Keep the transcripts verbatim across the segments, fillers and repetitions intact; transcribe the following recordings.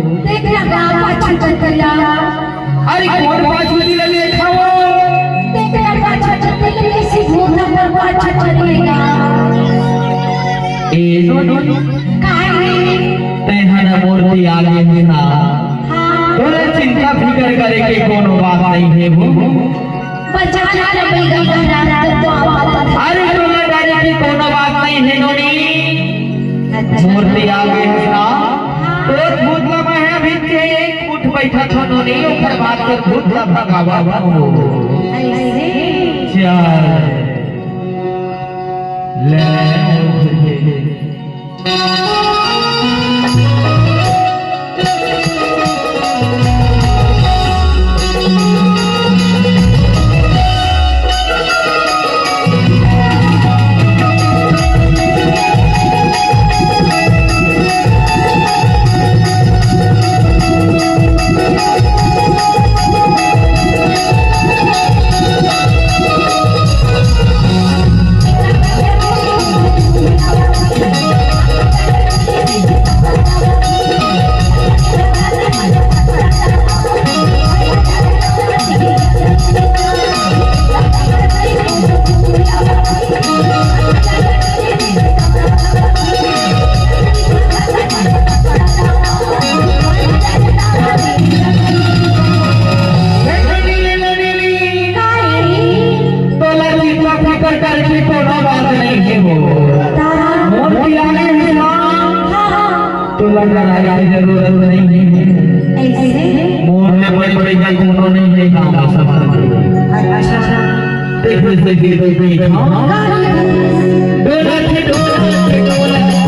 देख ना गा पाछू चल गया। अरे कोन पाछू ती ला देखा वो? देख ना पाछू चल गया, किसी भूत पर पाछू चल गया। ए नोनी, काय रे? तैं हा ना मोर ती आगे हस ना। हाँ। तोला चिंता फिकर करे के कोनो बात नहीं हे वो। बचा ना रे बेटा, महाराज, तो आप अरे तोला डरे के कोनो बात नहीं हे नोनी। अच्छा। मोर ती आगे हस ना। हाँ। तो भूत ला मैं अभी के उठ बैठा थो नोनी, ओकर बाद तो भूत ला भगावा वो। ऐसे? चल। ले। तोला चिंता फिकर करे के कोनो बात नहीं हे वो। मोर ती आगे हस ना। तोला डराए के जरूरत नहीं हे। ऐसे? मोर ले बड़े बड़े का कोनो नहीं हे गाँव में सब। अच्छा। देख, देख, देख, देख, देख, हाँ। डोला के, डोला के, डोला के।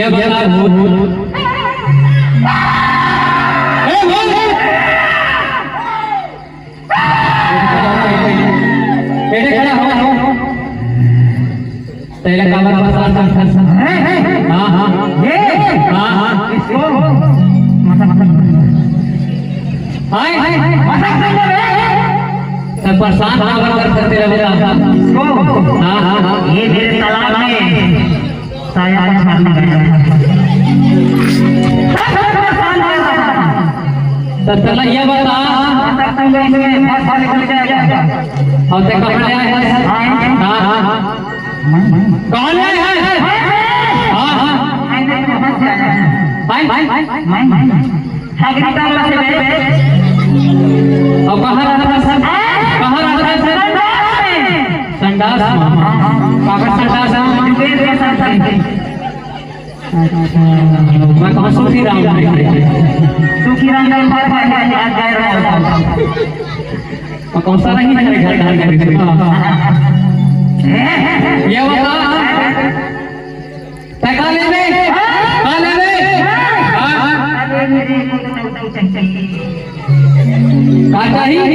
ये बता भूत। ए भूत! बेटे खड़ा हो, हो। तेरे काबर परेशान कर, कर, कर। हाँ, हाँ। ये? हाँ, हाँ। इसको? हाय, हाय, हाय। सब परेशान काबर कर, कर तेरा बेटा? इसको? हाँ, हाँ, हाँ। ये मेरे तालाब में साया का छान गया। तो चला ये बता। और ते कहाँ ले आए हैं? हाँ, हाँ, हाँ। कहाँ ले आए हैं? हाँ, हाँ। हाय, हाय, हाय। अब कहाँ रहता था सर? कहाँ रहता था सर? संडास में। काका संडास में। अच्छा, मैं कहूँ सुखी राम। सुखी राम का घर है, आज गए रहो। और कौन सा नहीं है घर, घर, घर, घर? ये बता, तै का लेबे? का लेबे? हाँ? अरे मेरे को तो डौकी चाहिए। का चाहिए?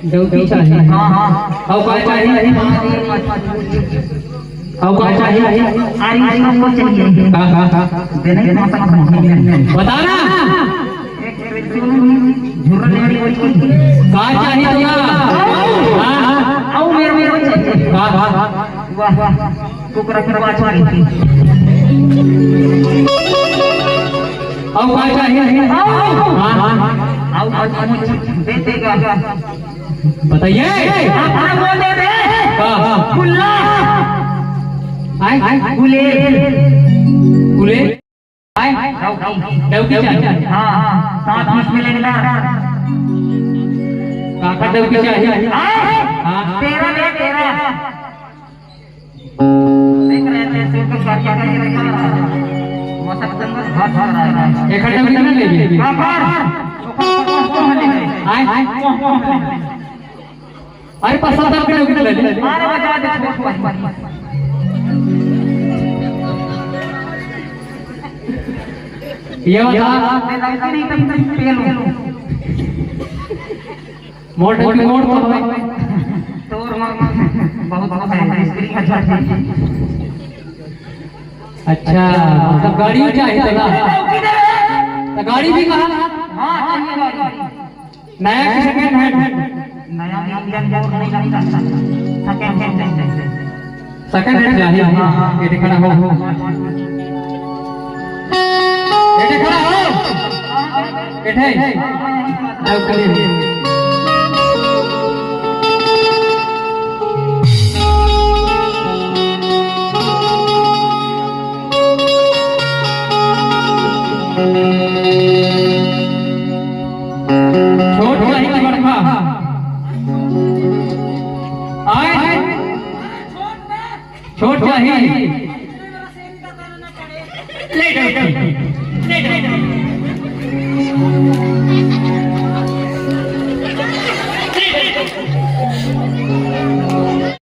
डौकी चाहिए। हाँ, हाँ। और का चाहिए? और का चाहिए? अरे इसको वो चाहिए। हाँ, हाँ, हाँ। देने के मौसम में। बता ना। एक झुर्रा लेने वाली कोई। का चाहिए तुमला? हाँ, हाँ। आओ मेरे, मेरे को चाहिए। हाँ, हाँ, हाँ। वाह, वाह। कुकरा के आवाज मारी थी। आओ, का चाहिए? आओ। हाँ, हाँ। आओ, आओ, आओ, दे देगा। बताइए। हाँ, हाँ, वो दे दे। का? गुल्ला। आय, आय। गुलेल। गुलेल। आय, डौकी। डौकी चाहिए। हाँ, हाँ, साथ में इसमें लेने का। काका डौकी चाहिए। आय, हाँ। तेरा दे, तेरा। देख रहे थे, सिर पे क्या क्या क्या क्या क्या। मौसम जंगल बहुत हो रहा है। एक घंटा भी नहीं लेगी। हाँ, पर। आय, आय। अरे, पसंद आपके लोग नहीं लेते। अरे, बजा दे, छोड़, छोड़, छोड़। ये बता। मैं लड़की नहीं, तुम, तुम पेल हो। मोटे मोट तो हवे। तोर मामा बहुत, बहुत है, स्त्री का अच्छा। अच्छा, मतलब गाड़ी चाहिए था ना? तो गाड़ी भी कहा? हाँ, हाँ, ये गाड़ी। नया कि second hand? नया भी इंडियन बोर्ड नहीं लगता। Second hand चाहिए। Second hand चाहिए। हाँ, हाँ। ये खड़ा हो। ये खड़ा हो। ये ठाई। अब करिए। छोट चाही कि बड़का? आय? छोट चाही। ले, ले, ले।